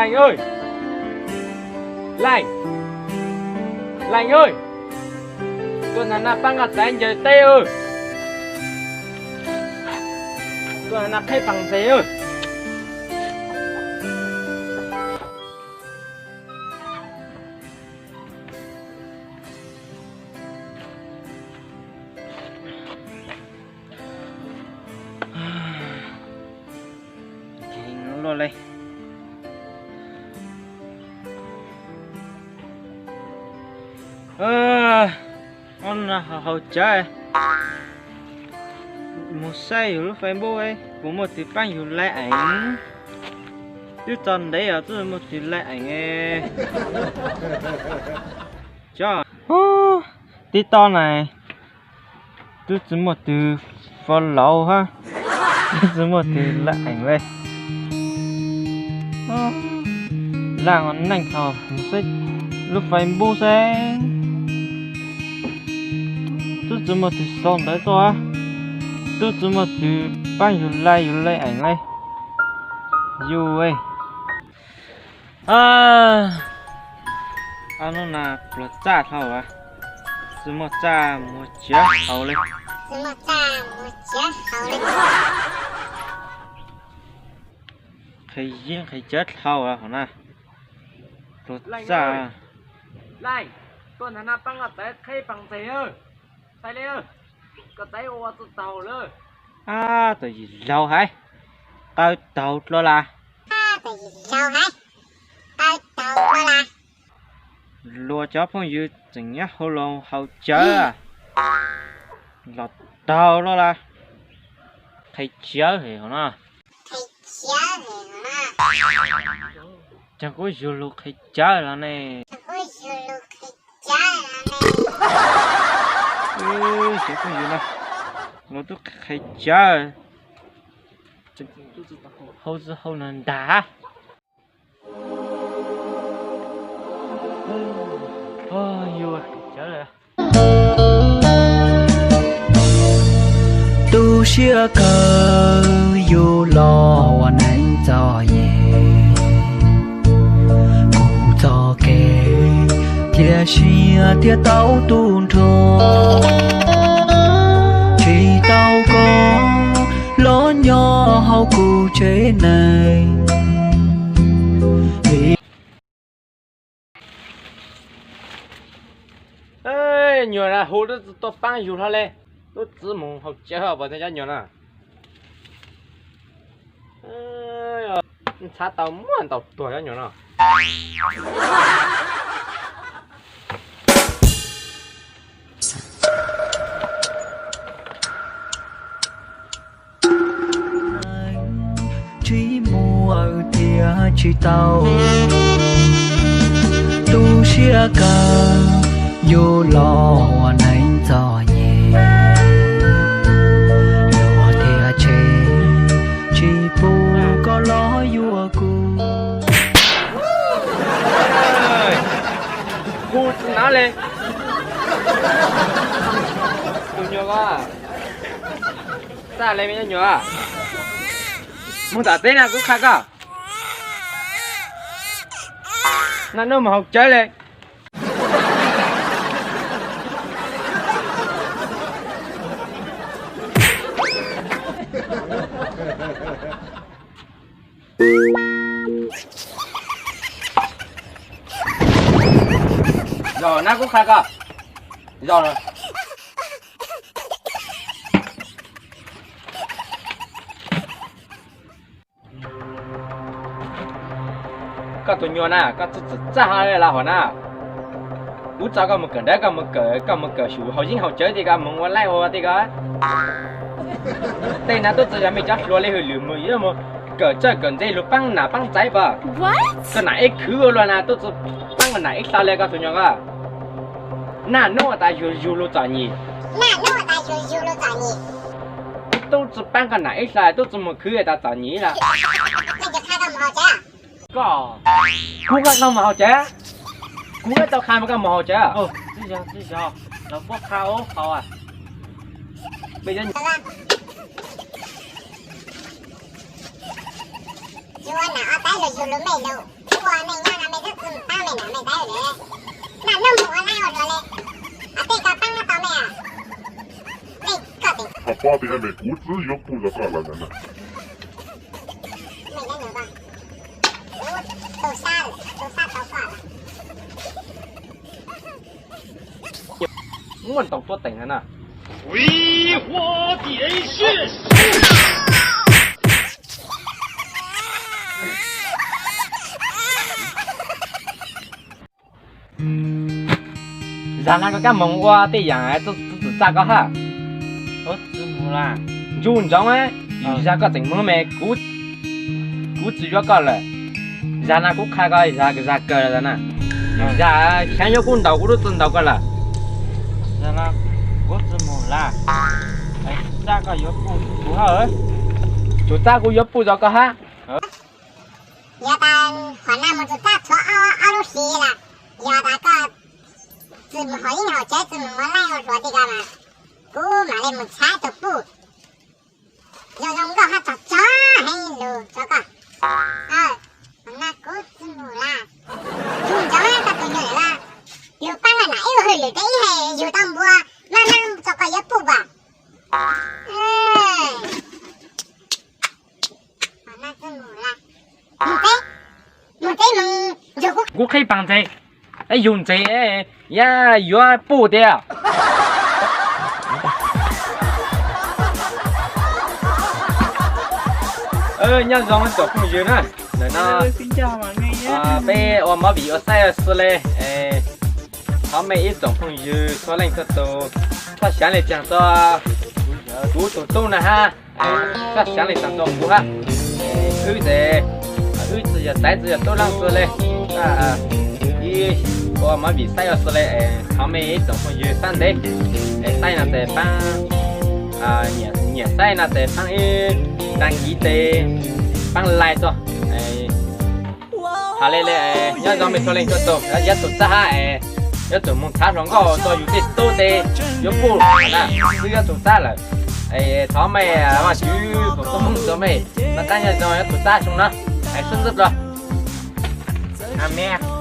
Leej, Leej, Leej, tuaj nag naj pab nqa txaiv ncaws teb. Tuaj nag naj qheb pas ntxeg. Luaj li. Ob no haus cawv, mus saib yus lub Facebook puas muaj tus paab yus like eev. Twb txog ntev os twb tsis muaj tus like eev. Cov, TikTok na, twb tsis muaj tus follow hab, twb tsis muaj tus like eev le. Laj neej thaum saib lub Facebook xwb, twb tsis muaj tus sau ntawv tuaj, twb tsis muaj tus paab yus like yus like eev le. Yus, hnub no pluag txaj dhau, tsis muaj txaj mus ua ciav haus li. Qhia yeeb qhia cawv dhau hov na. Pluag txaj. Leej, tuaj nag naj pab nqa txaiv qheb pas ntxeg. Sai li, koj txaiv ua txaus lawm. Ab, tus yim laug haiv, qaw taug dlua las. Luag cov phooj ywg tseem nyob hauv loo haus cawv, los taug dlua las. Qhia cawv hov na. Cas kuv yug lug qhia cawv los ne? Ub, cov phooj ywg no, luag tub qhia cawv, hau tsis hau nag nrag. Yug cawv lawm. Tu siab kawg yus los ua neej txom nyem, kuv txoj kev thiaj siab thiaj tau tu nrho, tsis tau koj los nyob hauv kuv tsev neeg. Nyuam na hu tub txib tuaj paab yug hlo le, tub txib mus haus cawv os, puas tau cov nyuam na. Ntxhab tau muaj ntau tuag cov nyuam no. Tsis muaj thiab tsis tau, tu siab kawg yus los ua neej txom nyem, yuav thiaj tseg tsis pub koj los yuav kuv. Hu tsis nav li. Tus nyuam ko, txaj li me nyuam, mus tom teb na kuv qha koj. Naj nub mus haus cawv li. Zos na kuv qha koj, zos. Koj tus nyuam na, koj txhob txwm txaj hlo li los hov na. Kuv tso koj mus kawm ntawv, koj mus kawm, koj mus kawm xyuas haus yeeb haus cawv tiag, koj mus ua laib ua tiag koj. Tej no tub txib yog mej cov hluas li hwm lwm mus yuav mus kawm txawj kawm ntse lug paab nam paab ntxaiv pab. Koj nam ib khwv ua luaj na, tub txib paab koj nam ib hlo li koj tus nyuam ko. Naj nub tas yug lug txom nyem, tub txib paab koj nam ib hlo, tub txib mus khwv tas txom nyem los. Koj, kuv koj tau mus haus cawv, kuv koj tau qha mas koj mus haus cawv. Tsis yog, tsis yog, los puab qha ub haus. Ua nam ob tab los yug lug mej lug. Ua neej nyob no me twb tsis mus pab me nam me ntxhais li. Noj noj mus ua laib ua luam li. Hais tej ko pab no tau me. Neej koj tseem hais pab tias me kuv txwb yuav puj rau koj lawm ntag na. Meej nyob no koj, kuv tu sab lawm, tu sab tau koj lawm. Muaj ntau tuab teem no na. Zag na koj kab moog ua tej yaam txawm txaj koj hab. Ncu ntsoov, yug zag koj tseem moog me, kuv tsis yuav koj lawm. Zag na kuv qha koj zag kawg lawm na. Yug zag xyaav yuav kuv ntaus kuv lub txwb ntaus koj lawm. Kuv tsis mus lawm. Txaj koj yuav puj kuv hab. Tsuas txaj kuv yuav puj rau koj hab. Yog tas qhov no mus tsuas txaj tshuav ob lub hlis lawm, yog tas koj tsis mus haus yeeb haus tsev tsis mus ua laib ua luam li ko mas kuv mam li mus tshaib tug puj. Yog zoo nkauj hab tog tso heev lug rua koj. Qhov no kuv tsis mus lawm. Yug ntsoov koj tus nyuam lawm, yug paab koj nam ib ua hauj lwm rua ib hais yug tau npua, maj maj rua koj yuav puj as. Kuv qhib paag ntxeg, yug ntxeg, yog yuav puj tiag. Nyob zoo tsoom phooj ywg na, ntawm no peb ua movie ua saib xws le, thov mej ib tsoom phooj ywg txhua leej txhua tus txhob xyaav le caag rua kuv tug tub na hab, txhob xyaav le caag rua kuv hab. Wb ces wb tsis yog tais tsis yog tub leej xws le, ib ua movie saib ua xws le, thov mej ib tsoom phooj ywg sab ntev es saib no ces paab, nyiam saib no ces paab ib dag kiv tes paab like tso. Has le le, nyob zoo mej txhua leej txhua tus, yuav tsum txaj hab, yuav tsum moog txhav hluas nkauj rua yug tej tub tes yuav puj na, wb yuav tsum txaj lawm. Thov mej Vaajtswv foom koob moov rua mej, maj qab nyob zoo yuav tsum txaj zoo no, sib ntsib dlua. Amees.